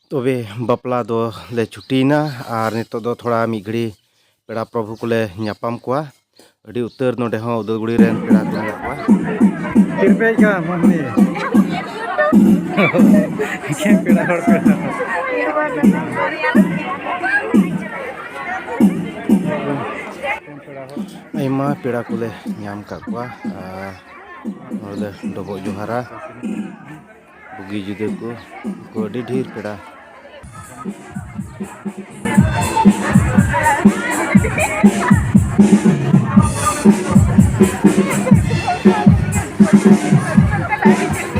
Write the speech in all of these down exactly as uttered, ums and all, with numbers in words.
ᱛᱚᱵᱮ ᱵᱟᱯᱞᱟ ᱫᱚ ᱞᱮ ᱪᱷᱩᱴᱤᱭᱮᱱᱟ ᱟᱨ ᱱᱤᱛᱚᱜ ᱫᱚ ᱛᱷᱚᱲᱟ ᱢᱤᱫ ᱜᱷᱟᱹᱲᱤ ᱯᱮᱲᱟ ᱯᱨᱚᱵᱷᱩ ᱠᱚᱞᱮ ᱧᱟᱯᱟᱢ ᱠᱚᱣᱟ᱾ ᱟᱹᱰᱤ ᱩᱛᱟᱹᱨ ᱱᱚᱰᱮ ᱦᱚᱸ ᱩᱫᱟᱹᱞᱜᱩᱲᱤ ᱨᱮᱱ ᱯᱮᱲᱟ ᱠᱚ ᱢᱮᱱᱟᱜ ᱠᱚᱣᱟ᱾ ᱪᱤᱨᱯᱮᱡ ᱠᱟᱱᱟ ᱢᱟᱹᱱᱢᱤ᱾ ᱮᱠᱮᱱ ᱯᱮᱲᱟ ᱦᱚᱲ, ᱯᱮᱲᱟ ᱦᱚᱲ᱾ ᱟᱭᱢᱟ ᱯᱮᱲᱟ ᱠᱚᱞᱮ ᱧᱟᱢ ᱠᱟᱜ ᱠᱚᱣᱟ᱾ ᱟᱨ ᱱᱚᱰᱮ ᱰᱚᱵᱚᱜ ᱡᱚᱦᱟᱨᱟ᱾ ᱵᱩᱜᱤ ᱡᱩᱫᱟᱹ ᱠᱚ, ᱩᱱᱠᱩ ᱟᱹᱰᱤ ᱰᱷᱮᱨ ᱯᱮᱲᱟ᱾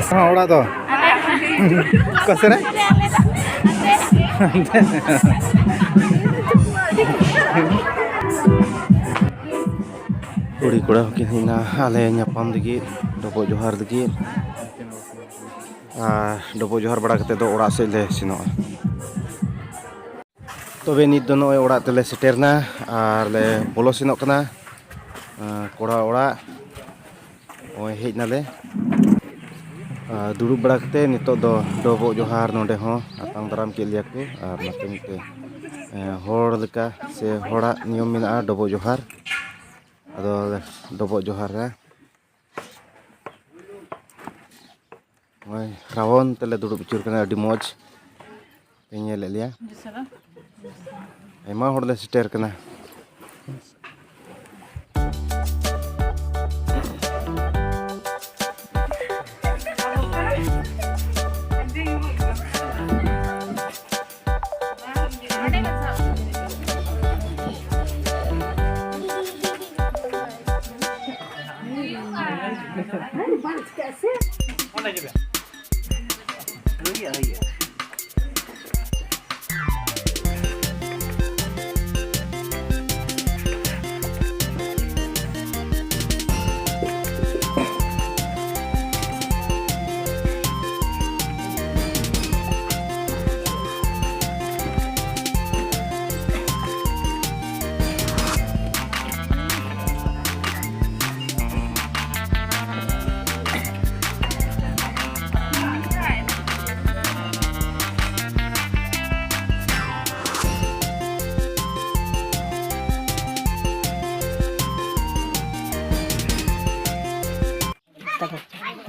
ᱦᱚᱸ, ᱚᱲᱟᱜ ᱫᱚ ᱚᱠᱟ ᱥᱮᱫ ᱨᱮ? ᱠᱩᱲᱤ ᱠᱚᱲᱟ ᱦᱚᱸᱠᱤᱱ ᱦᱮᱡ ᱮᱱᱟ ᱟᱞᱮ ᱧᱟᱯᱟᱢ ᱞᱟᱹᱜᱤᱫ, ᱰᱚᱵᱚᱜ ᱡᱚᱦᱟᱨ ᱞᱟᱹᱜᱤᱫ᱾ ᱟᱨ ᱰᱚᱵᱚᱜ ᱡᱚᱦᱟᱨ ᱵᱟᱲᱟ ᱠᱟᱛᱮ ᱫᱚ ᱚᱲᱟᱜ ᱥᱮᱫ ᱞᱮ ᱥᱮᱱᱚᱜᱼᱟ᱾ ᱛᱚᱵᱮ ᱱᱤᱛ ᱫᱚ ᱱᱚᱜᱼᱚᱭ ᱚᱲᱟᱜ ᱛᱮᱞᱮ ᱥᱮᱴᱮᱨᱱᱟ ᱟᱨ ᱞᱮ ᱵᱚᱞᱚ ᱥᱮᱱᱚᱜ ᱠᱟᱱᱟ, ᱟᱸ, ᱠᱚᱲᱟ ᱚᱲᱟᱜ᱾ ᱱᱚᱜᱼᱚᱭ ᱦᱮᱡ ᱱᱟᱞᱮ᱾ ᱟᱨ ᱫᱩᱲᱩᱵ ᱵᱟᱲᱟ ᱠᱟᱛᱮ ᱱᱤᱛᱚᱜ ᱫᱚ ᱰᱚᱵᱚᱜ ᱡᱚᱦᱟᱨ ᱱᱚᱰᱮ ᱦᱚᱸ ᱟᱛᱟᱝ ᱫᱟᱨᱟᱢ ᱠᱮᱫ ᱞᱮᱭᱟ ᱠᱚ᱾ ᱟᱨ ᱱᱚᱛᱮ ᱢᱤᱫᱴᱮᱱ, ᱮᱸ, ᱦᱚᱲ ᱞᱮᱠᱟ ᱥᱮ ᱦᱚᱲᱟᱜ ᱱᱤᱭᱚᱢ ᱢᱮᱱᱟᱜᱼᱟ ᱰᱚᱵᱚᱜ ᱡᱚᱦᱟᱨ᱾ ᱟᱫᱚ ᱰᱚᱵᱚᱜ ᱡᱚᱦᱟᱨ ᱨᱮ ᱱᱚᱜᱼᱚᱭ ᱨᱟᱣᱚᱱ ᱛᱮᱞᱮ ᱫᱩᱲᱩᱵ ᱟᱹᱪᱩᱨ ᱠᱟᱱᱟ, ᱟᱹᱰᱤ ᱢᱚᱡᱽ ᱯᱮ ᱧᱮᱞᱮᱫ ᱞᱮᱭᱟ᱾ ᱟᱭᱢᱟ ᱦᱚᱲᱞᱮ ᱥᱮᱴᱮᱨ ᱠᱟᱱᱟ᱾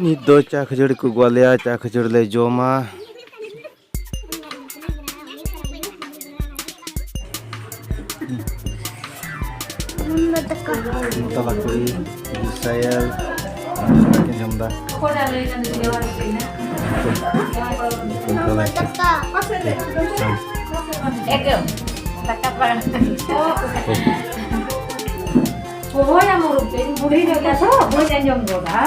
ᱱᱤᱛ ᱫᱚ ᱪᱟ ᱠᱷᱟᱹᱡᱟᱹᱲᱤ ᱠᱚ ᱟᱹᱜᱩᱣᱟᱞᱮᱭᱟ, ᱪᱟ ᱠᱷᱟᱹᱡᱟᱹᱲᱤ ᱞᱮ ᱡᱚᱢᱟ᱾ ᱢᱚᱛᱟᱞᱟ ᱠᱩᱲᱤ, ᱡᱩᱥᱟᱭᱮᱞ, ᱡᱚᱢ ᱫᱟ᱾ ᱮᱠᱫᱚᱢ᱾ ᱫᱟᱠᱟ ᱵᱟᱝ᱾ ᱦᱳᱭ, ᱟᱢ ᱵᱩᱲᱦᱤ ᱧᱚᱜ ᱜᱮᱭᱟ ᱛᱚ, ᱵᱟᱹᱧ ᱟᱸᱡᱚᱢ ᱜᱚᱫᱟ᱾